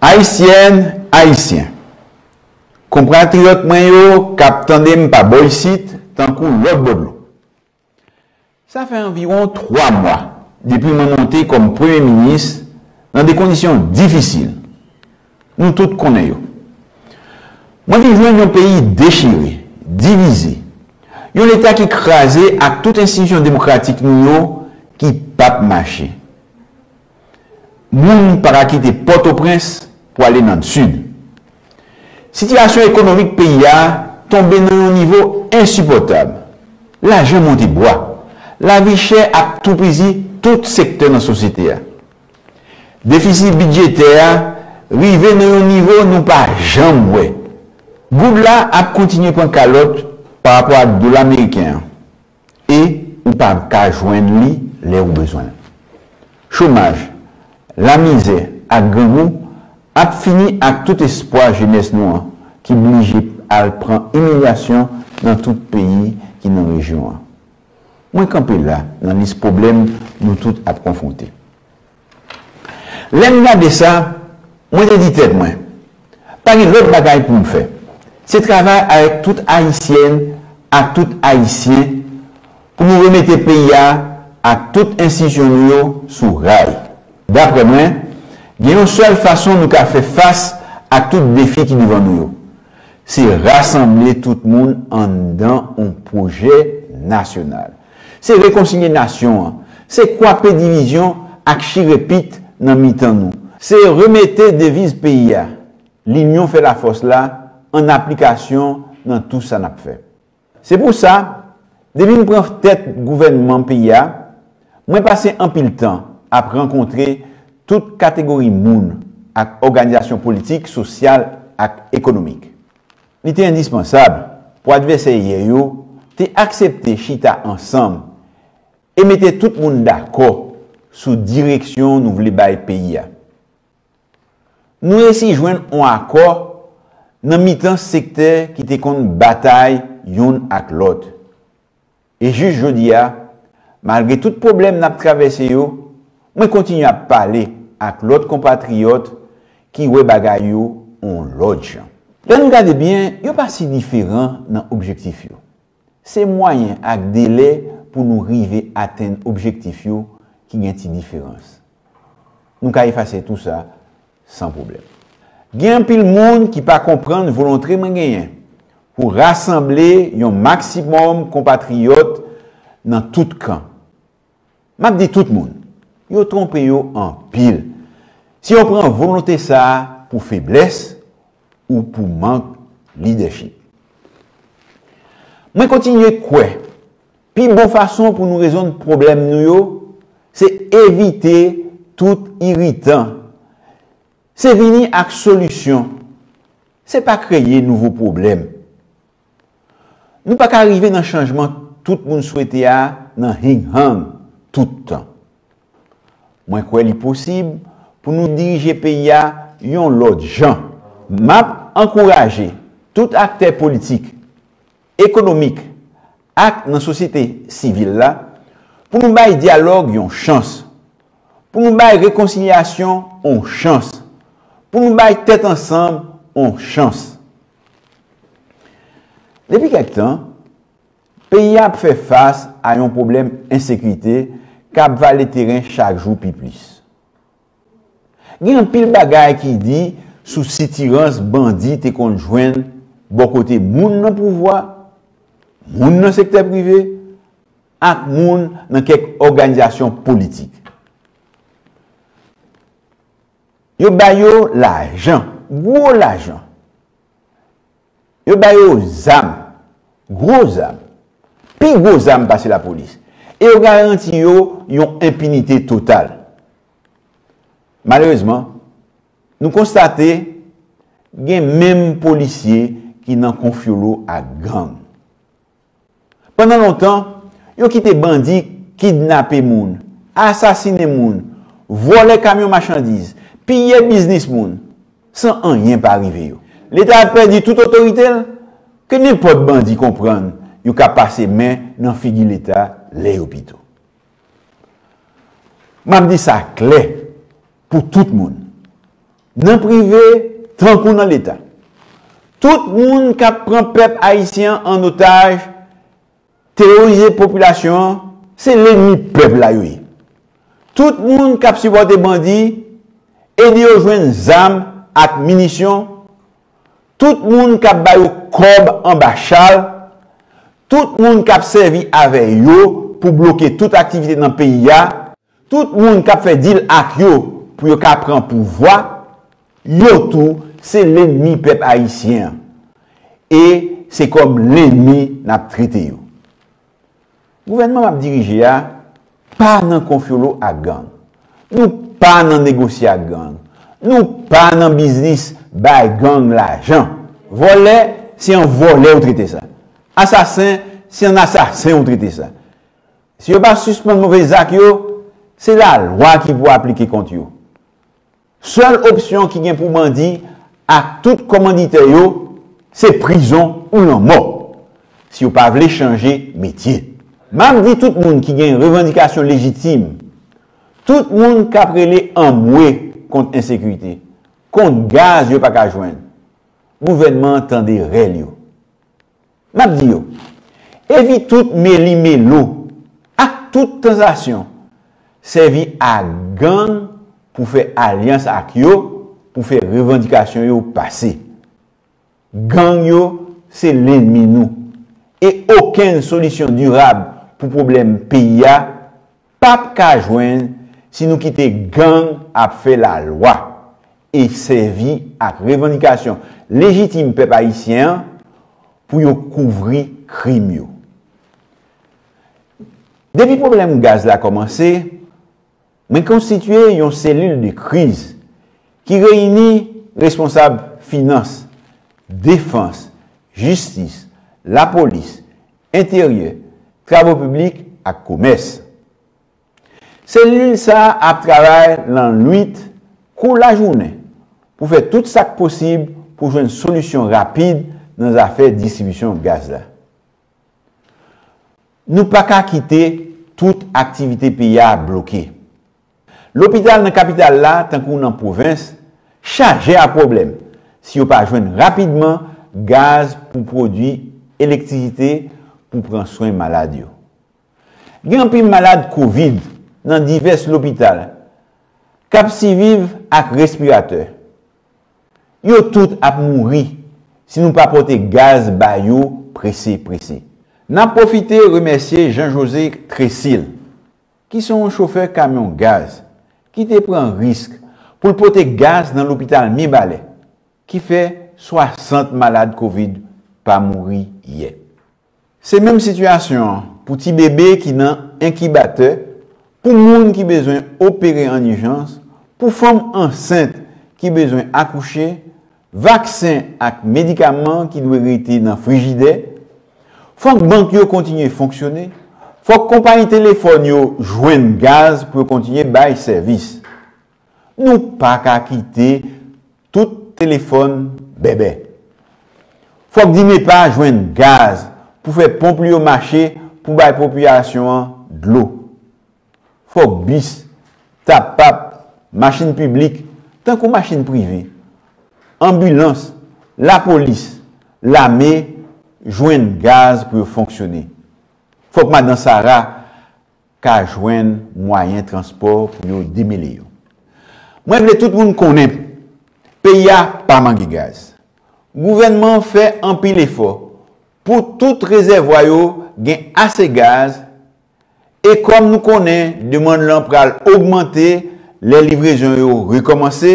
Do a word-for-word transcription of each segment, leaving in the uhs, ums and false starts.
Ayisyèn, Ayisyen, konpatriyòt mwen yo k ap tande m pa bò isit, tankou lòt bò dlo. Sa fè anviwon twa mwa depi mwen monte kòm premye minis nan de kondisyon difisil. Nou tout konnen yo. Mwen vin jwenn yon peyi dechire, divize, yon Leta ki kraze ak tout enstitisyon demokratik nou yo ki p ap mache. Moun pa ka kite Pòtoprens pou ale nan Sid. Sitiyasyon ekonomik peyi a tonbe nan yon nivo ensipòtab. Lajan monte bwa. Lavi chè ap toupizi tout sektè nan sosyete a. Defisi bidjetè a rive nan yon nivo nou pa janm wè. Goud la ap kontinye pran kalòt pa rapò ak dola meriken an. E ou pa ka jwenn li lè ou bezwen l. Chomaj, lamizè ak grangou ap fini ak tout espwa jenès nou an ki blije al pran imilyasyon nan tout peyi ki nan rejyon an. Mwen kanpe la nan lis pwoblèm nou tout ap konfwonte. Lè m gade sa, mwen te di tèt mwen, pa gen lòt bagay pou m fè. Se travay avèk tout Ayisyèn ak tout Ayisyen pou nou remete peyi a ak tout enstitisyon nou yo sou ray. Daprè mwen, gen yon sèl fason nou ka fè fas ak tout defi ki devan nou yo. Se rasanble tout moun anndan yon pwojè nasyonal. Se rekonsilye nasyon an. Se kwape divizyon ak chire pit nan mitan nou. Se remete deviz peyi a, L'union fait la force la, an aplikasyon nan tout sa n ap fè. Se pou sa, depi m pran tèt gouvènman peyi a, mwen pase anpil tan ap rankontre tout kategori moun ak òganizasyon politik, sosyal ak ekonomik. Li te endispansab pou advèsè yè yo te aksepte chita ansanm e mete tout moun dakò sou direksyon nou vle bay peyi a. Nou resi jwenn yon akò nan mitan sektè ki te konn batay youn ak lòt. E jis jodi a, malgre tout pwoblèm n ap travèse yo, mwen kontinye ap pale ak lòt konpatriyòt ki wè bagay yo yon lòt jan. Lè nou gade byen, yo pa si diferan nan objektif yo. Se mwayen ak delè pou nou rive atenn objektif yo ki gen ti diferans. Nou ka efase tou sa san pwoblèm. Gen anpil moun ki pa konprann volonte mwen genyen pou rasanble yon maksimòm konpatriyòt nan tout kan. M ap di tout moun, yo twonpe yo anpil si yo pran volonte sa a pou feblès ou pou mank lidèchip. Mwen kontinye kwè pi bon fason pou nou rezonn pwoblèm nou yo, se evite tout iritan. Se vini ak solisyon. Se pa kreye nouvo pwoblèm. Nou pa ka rive nan chanjman tout moun swete a nan hing-hang tout tan. Mwen kwè li posib pou nou dirije peyi a yon lòt jan. M ap ankouraje tout aktè politik, ekonomik ak nan sosyete sivil la pou nou bay dyalòg yon chans, pou nou bay rekonsilyasyon yon chans, pou nou bay tèt ansanm yon chans. Depi kèk tan, peyi a ap fè fas a yon pwoblèm ensekirite k ap vale teren chak jou pi plis. Gen anpil bagay ki di sou sitirans bandi te konn jwenn bò kote moun nan pouvwa, moun nan sektè prive, ak moun nan kèk òganizasyon politik. Yo ba yo lajan, gwo lajan. Yo ba yo zam, gwo zam, pi gwo zam pase lapolis. E yo garanti yo yon enpinite total. Malerezman, nou konstate gen menm polisye ki nan konfyolo ak gang. Pandan lontan, yo kite bandi kidnape moun, asasinen moun, vòlè kamyon machandiz, piye biznis moun, san anyen pa rive yo. Leta a pèdi tout otorite l, ke nenpòt bandi konprann yo ka pase men nan figi Leta lè yo pito. M ap di sa klè pou tout moun. nan prive tankou nan Leta. Tout moun k ap pran pèp ayisyen an an otaj, terorize popilasyon an, se lènmi pèp la yo ye. Tout moun k ap sipòte bandi, ede yo jwenn zam ak minisyon, tout moun k ap ba yo kòb anba chal, tout moun k ap sèvi avè yo pou bloke tout aktivite nan peyi a, tout moun k ap fè dil ak yo pou yo ka pran pouvwa, yo tou se lènmi pèp ayisyen an. E se kòm lènmi n ap trete yo. Gouvènman m ap dirije a pa nan konfyolo ak gang. Nou pa nan negosye ak gang. Nou pa nan biznis bay gang lajan. Vòlè, se yon vòlè ou trete sa. Asasen, se yon asasen ou trete sa. Si yo pa sispann move zak yo, se lalwa ki pou aplike kont yo. Sèl opsyon ki gen pou bandi ak tout kòmanditè yo, se prizon ou lanmò, si yo pa vle chanje metye. M ap di tout moun ki gen revandikasyon lejitim, tout moun k ap rele anmwe kont ensekirite, kont gaz yo pa ka jwenn, gouvènman an tande rèl yo. M ap di yo, evi tout meli melo ak tout tantasyon sèvi a gang pou fè alyans ak yo, pou fè revandikasyon yo pase. Gang yo se lènmi nou. E okenn solisyon dirab pou pwoblèm peyi a p ap ka jwenn si nou kite gang ap fè lalwa e sèvi ak revandikasyon lejitim pèp ayisyen an pou yo kouvri krim yo. Depi pwoblèm gaz la kòmanse, mwen konstitye yon selil de kriz ki reyini responsab finans, defans, jistis, lapolis, enteryè, travo piblik ak komès. Selil sa a ap travay lannwit kou lajounen pou fè tout sa k posib pou jwenn solisyon rapid nan zafè distribisyon gaz la. Nou pa ka kite tout aktivite peyi a bloke. Lopital nan kapital la, tankou nan pwovens, chaje a pwoblèm si yo pa jwenn rapidman gaz pou pwodui elektrisite pou pran swen malad yo. Gen anpil malad kovid nan divès lopital k ap siviv ak respiratè. Yo tout ap mouri si nou pa pote gaz ba yo prese prese. N ap pwofite remèsye Jean José Trésil, ki se yon chofè kamyon gaz, ki te pran risk pou l pote gaz nan lopital Mibalè, ki fè swasant malad kovid pa mouri yè. Se menm sitiyasyon an pou ti bebe ki nan enkibatè, pou moun ki bezwen opere an ijans, pou fanm ansent ki bezwen akouche, vaksen ak medikaman ki dwe rete nan frijidè. Fòk bank yo kontinye fonksyone. Fòk konpayi telefòn yo jwenn gaz pou yo kontinye bay sèvis. Nou pa ka kite tout telefòn bèbè. Fòk Dinepa jwenn gaz pou fè ponp li yo mache pou bay popilasyon an dlo. Fòk bis, tapap, machin piblik, tankou machin prive, anbilans, lapolis, lame jwenn gaz pou yo fonksyone. Fòk madan Sara ka jwenn mwayen transpò pou yo demele yo. Mwen vle tout moun konnen peyi a pa manke gaz. Gouvènman an fè anpil efò pou tout rezèvwa yo gen ase gaz, e kòm nou konnen demann lan pral ogmante lè livrezon yo rekòmanse,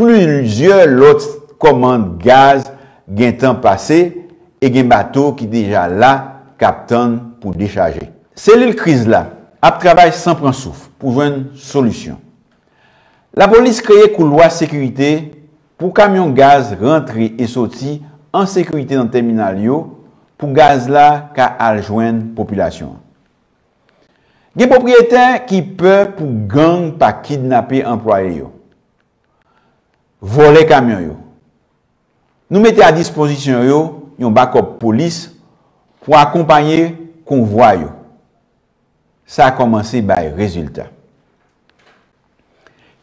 plizyè lòt kòmand gaz gentan pase e gen bato ki deja la k ap tann pou dechaje. Selil kriz la ap travay san pran souf pou jwenn solisyon. Lapolis kreye koulwa sekirite pou kamyon gaz rantre e soti an sekirite nan tèminal yo pou gaz la ka al jwenn popilasyon an. Gen pwopriyetè ki pè pou gang pa kidnape anplwaye yo, vòlè kamyon yo. Nou mete a dispozisyon yo yon bakòp polis pou akonpaye konvwa yo. Sa kòmanse bay rezilta.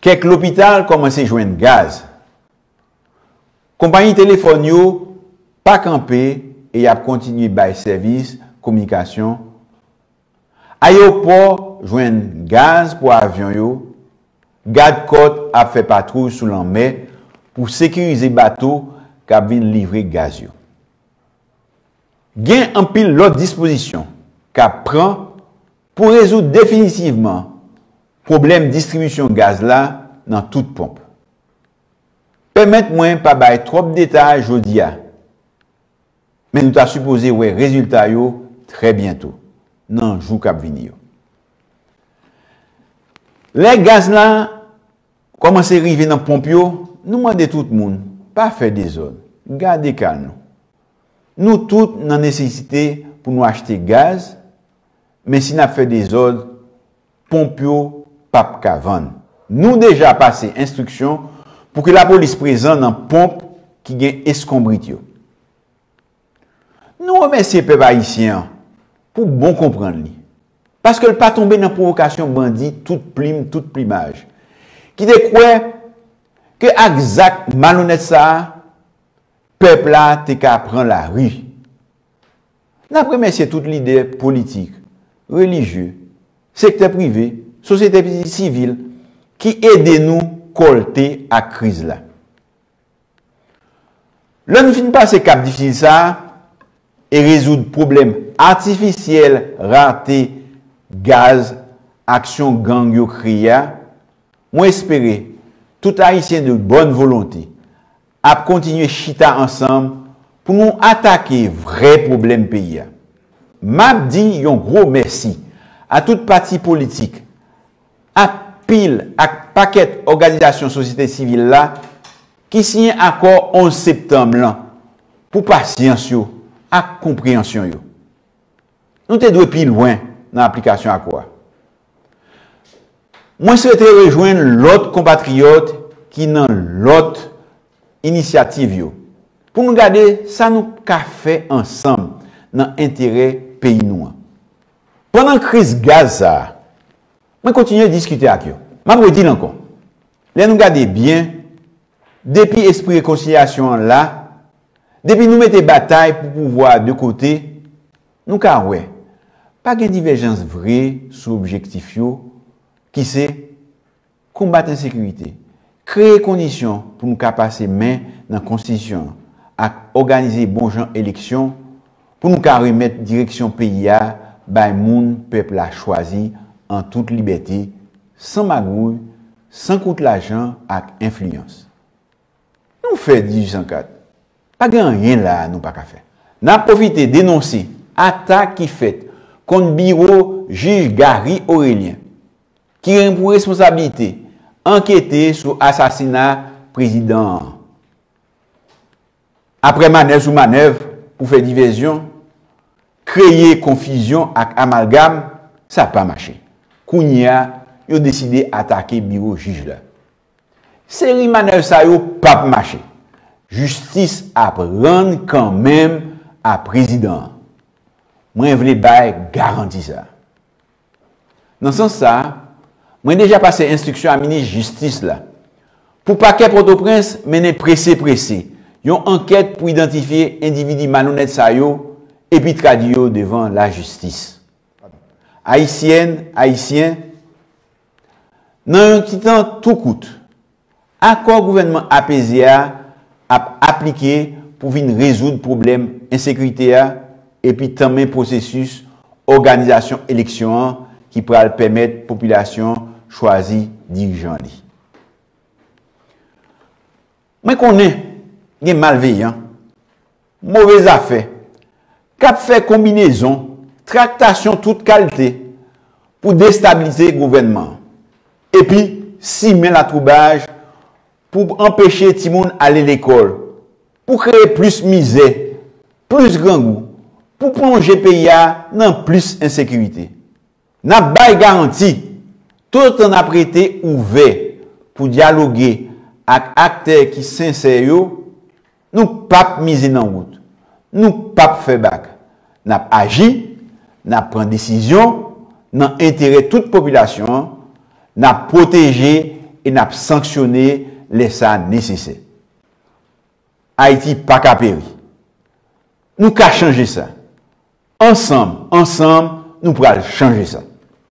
Kèk lopital kòmanse jwenn gaz. Konpayi telefòn yo pa kanpe e y ap kontinye bay sèvis kominikasyon. Ayewopò jwenn gaz pou avyon yo. Gad kòt ap fè patwouy sou lanmè pou sekirize bato k ap vin livre gaz yo. Gen anpil lòt dispozisyon k ap pran pou rezoud definitivman pwoblèm distribisyon gaz la nan tout ponp. Pèmèt mwen pa bay twòp detay jodi a, men nou ta sipoze wè rezilta yo trè byento, nan jou k ap vini yo. Lè gaz la kòmanse rive nan ponp yo, nou mande tout moun, pa fè dezòd, gade kal nou. Nou tout nan nesesite pou nou achte gaz, men si n ap fè dezòd, ponp yo p ap ka vann. Nou deja pase enstriksyon pou ke lapolis prezan nan ponp ki gen eskonbrit yo. Nou remèsye pèp ayisyen an pou bon konprann li, paske l pa tonbe nan pwovokasyon bandi tout plim, tout plimaj, ki te kwè ke ak zak malonèt sa a, pèp la te ka pran lari. N ap remèsye tout lidè politik, relijye, sektè prive, sosyete sivil ki ede nou kòlte ak kriz la. Lè nou fin pase kap difisil sa a e rezoud pwoblèm atifisyèl rate gaz aksyon gang yo kreye a, mwen espere tout Ayisyen de bòn volonte ap kontinye chita ansanm pou nou atake vrè pwoblèm peyi a. M ap di yon gwo mèsi a tout pati politik, ak pil ak pakèt òganizasyon sosyete sivil la ki siyen akò onz septanm lan pou pasyans yo ak konpreyansyon yo. Nou te dwe pi lwen nan aplikasyon akò a. Mwen swete rejwenn lòt konpatriyòt ki nan lòt inisyativ yo pou nou gade sa nou ka fè ansanm nan enterè peyi nou an. Pandan kriz gaz sa a, mwen kontinye diskite ak yo. M ap redi l ankò. Lè nou gade byen, depi espri rekonsilyasyon an la, depi nou mete batay pou pouvwa a de kote, nou ka wè pa gen divèjans vre sou objektif yo, ki se konbat ensekirite, kreye kondisyon pou nou ka pase men nan konstitisyon an ak òganize bon jan eleksyon pou nou ka remèt direksyon peyi a bay moun pèp la chwazi an tout libète, san magouy, san kout lajan ak enfliyans. Nou fè dizuit san kat. Pa gen anyen la a nou pa ka fè. N ap pwofite denonse atak ki fèt kont biwo jij Garry Orélien, ki gen pou responsablite ankete sou asasina prezidan an. Apre manèv sou manèv pou fè divèzyon, kreye konfizyon ak amalgam, sa pa mache. Kounye a, yo deside atake biwo jij la. Seri manèv sa yo p ap mache. Jistis ap rann kanmenm a prezidan an. Mwen vle bay garanti sa a. Nan sans sa a, mwen deja pase enstriksyon a minis jistis la pou pakè Pòtoprens mennen prese prese yon ankèt pou idantifye endividi malonèt sa yo epi tradui yo devan lajistis. Ayisyèn, Ayisyen, nan yon ti tan tou kout, akò gouvènman apeze a ap aplike pou vin rezoud pwoblèm ensekirite a epi tanmen pwosesis òganizasyon eleksyon an ki pral pèmèt popilasyon an chwazi dirijan li. Mwen konnen gen malveyan, move zafè, k ap fè konbinezon, traktasyon tout kalite pou destabilize gouvènman an, epi simen latwoubaj pou anpeche timoun ale lekòl, pou kreye plis mizè, plis grangou, pou plonje peyi a nan plis ensekirite. N ap bay garanti, toutotan n ap rete ouvè pou dyaloge ak aktè ki sensè yo, nou p ap mize nan wout, nou p ap fè bak. N ap aji, n ap pran desizyon nan enterè tout popilasyon an, n ap pwoteje e n ap sanksyone lè sa nesesè. Ayiti pa ka peri. Nou ka chanje sa. Ansanm, ansanm, nou pral chanje sa.